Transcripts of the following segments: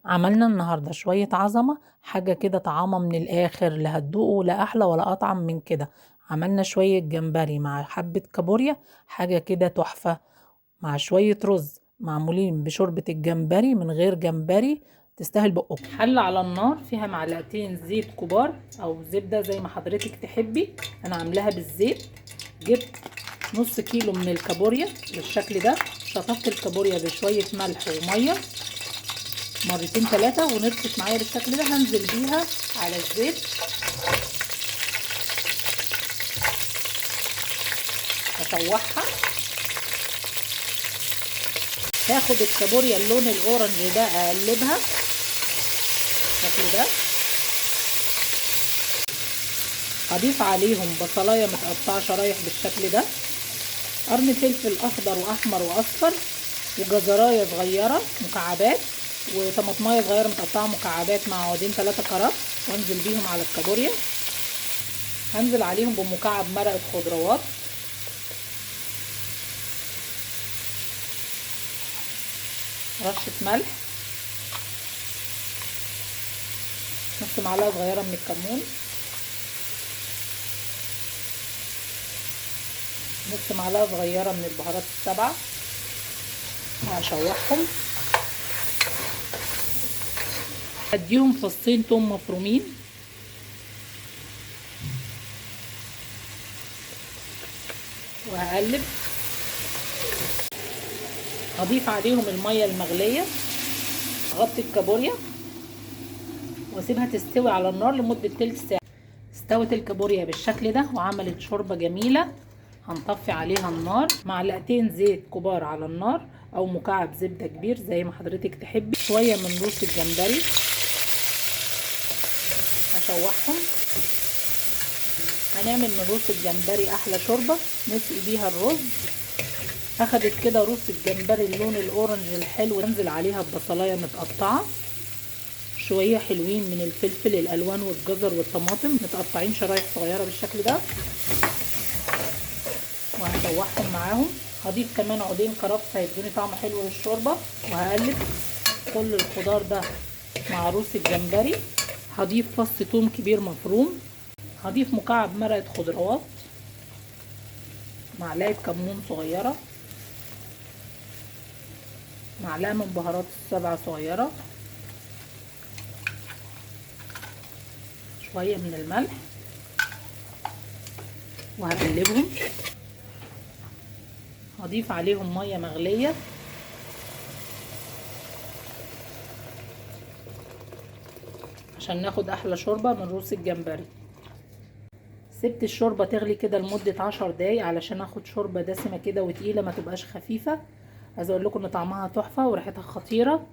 عملنا النهاردة شوية عظمة، حاجة كده طعامة من الآخر، لا هتدوقوا لا أحلى ولا أطعم من كده. عملنا شوية جمبري مع حبة كابوريا، حاجة كده تحفة، مع شوية رز معمولين بشوربة الجمبري من غير جمبري، تستاهل بقكم. حلة على النار فيها معلقتين زيت كبار أو زبدة زي ما حضرتك تحبي، أنا عاملاها بالزيت. جبت نص كيلو من الكابوريا بالشكل ده، شطفت الكابوريا بشوية ملح ومية مرتين ثلاثة ونرفش معايا بالشكل ده. هنزل بيها على الزيت، هشوحها، هاخد الكابوريا اللون ال orange ده اقلبها بالشكل ده. هضيف عليهم بصلايه متقطعه شرايح بالشكل ده، قرن فلفل اخضر واحمر واصفر، وجزرايه صغيرة مكعبات، وطماطمايه صغيرة متقطعه مكعبات مع عودين 3 كرات، وانزل بيهم على الكابوريا. هنزل عليهم بمكعب مرقه خضروات، رشه ملح، نص معلقه صغيرة من الكمون، نص معلقه صغيرة من البهارات السبعة. وهشوحهم، هديهم فصين توم مفرومين، وهقلب. هضيف عليهم المية المغليه، اغطي الكابوريا واسيبها تستوي على النار لمدة تلت ساعة. استوت الكابوريا بالشكل ده وعملت شوربة جميلة. هنطفي عليها النار. معلقتين زيت كبار على النار او مكعب زبدة كبير زي ما حضرتك تحبي، شوية من روس الجمبري هشوحهم. هنعمل من روس الجمبري احلى شوربة نسقي بيها الرز. اخدت كده روس الجمبري اللون ال orange الحلو، انزل عليها ببصلايه متقطعه، شوية حلوين من الفلفل الالوان والجزر والطماطم متقطعين شرايح صغيرة بالشكل ده، وهشوحهم معاهم. هضيف كمان عودين كرفس هيدوني طعم حلو للشوربه، وهقلب كل الخضار ده مع روس الجمبري. هضيف فص ثوم كبير مفروم، هضيف مكعب مرقه خضروات، معلقه كمون صغيرة، معلقه من بهارات السبعة صغيرة، شوية من الملح، وهقلبهم. هضيف عليهم مية مغليه، عشان ناخد احلى شوربة من روس الجمبري. سبت الشوربة تغلي كده لمدة 10 دقايق علشان اخد شوربة دسمة كده وتقيله، ما تبقاش خفيفة. عايزه اقول لكم ان طعمها تحفة وريحتها خطيرة.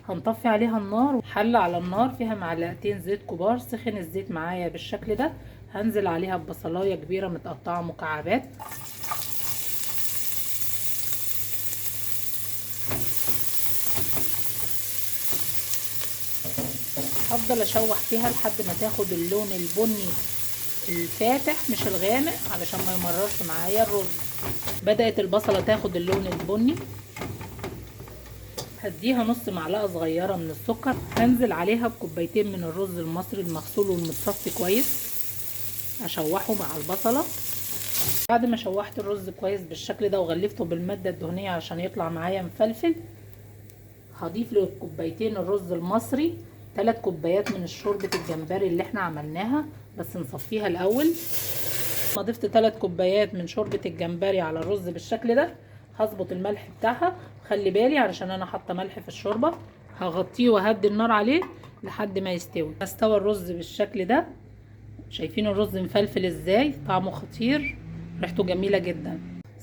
هنطفي عليها النار. حله على النار فيها معلقتين زيت كبار، سخن الزيت معايا بالشكل ده. هنزل عليها ببصلايه كبيرة متقطعه مكعبات، هفضل اشوح فيها لحد ما تاخد اللون البني الفاتح مش الغامق علشان ما يمررش معايا الرز. بدأت البصلة تاخد اللون البني، هديها نص معلقة صغيرة من السكر. هنزل عليها بكوبايتين من الرز المصري المغسول والمتصفي كويس، اشوحه مع البصلة. بعد ما شوحت الرز كويس بالشكل ده وغلفته بالمادة الدهنية عشان يطلع معايا مفلفل، هضيف له كوبايتين الرز المصري 3 كوبايات من شوربة الجمبري اللي احنا عملناها، بس نصفيها الاول. ما ضفت 3 كوبايات من شوربة الجمبري على الرز بالشكل ده. هظبط الملح بتاعها، خلي بالي علشان انا حاطه ملح في الشوربة. هغطيه وهدي النار عليه لحد ما يستوي. استوى الرز بالشكل ده، شايفين الرز مفلفل ازاي، طعمه خطير، ريحته جميلة جدا.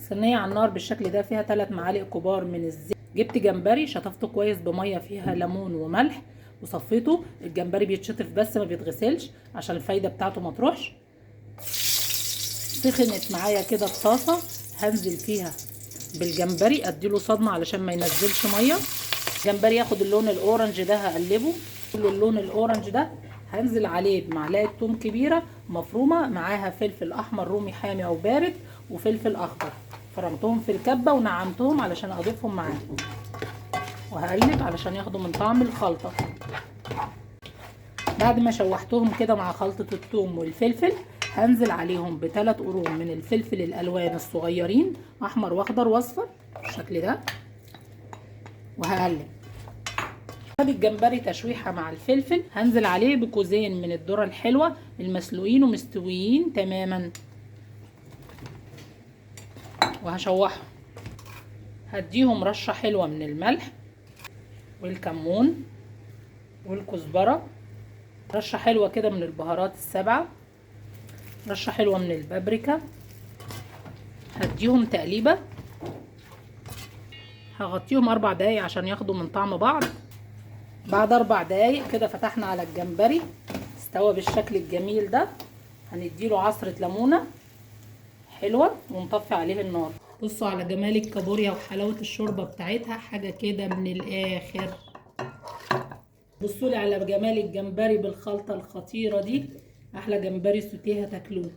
صينية على النار بالشكل ده فيها 3 معالق كبار من الزيت. جبت جمبري شطفته كويس بميه فيها ليمون وملح وصفيته. الجمبري بيتشطف بس ما بيتغسلش عشان الفايدة بتاعته ما تروحش. سخنت معايا كده الطاسه، هنزل فيها بالجمبري، اديله صدمة علشان ما ينزلش مية. الجمبري ياخد اللون ال orange ده، هقلبه كله اللون ال orange ده. هنزل عليه بمعلقه توم كبيرة مفرومه معاها فلفل احمر رومي حامي او بارد وفلفل اخضر، فرمتهم في الكبه ونعمتهم علشان اضيفهم معاه، وهقلب علشان ياخدوا من طعم الخلطة. بعد ما شوحتهم كده مع خلطة الثوم والفلفل، هنزل عليهم ب3 قرون من الفلفل الالوان الصغيرين، احمر واخضر واصفر بالشكل ده، وهقلب. خد الجمبري تشويحة مع الفلفل، هنزل عليه بكوزين من الذرة الحلوة المسلوقين ومستويين تماما، وهشوحهم. هديهم رشة حلوة من الملح والكمون والكزبرة، رشة حلوة كده من البهارات ال7، رشة حلوة من البابريكا. هديهم تقليبة، هغطيهم 4 دقايق عشان ياخدوا من طعم بعض. بعد 4 دقايق كده فتحنا على الجمبري، استوى بالشكل الجميل ده. هنديله عصرة ليمونة حلوة ونطفي عليه النار. بصوا على جمال الكابوريا وحلاوة الشوربة بتاعتها، حاجة كده من الآخر. بصوا لي على جمال الجمبري بالخلطة الخطيرة دي، أحلى جمبري سوتيه هتاكلوه.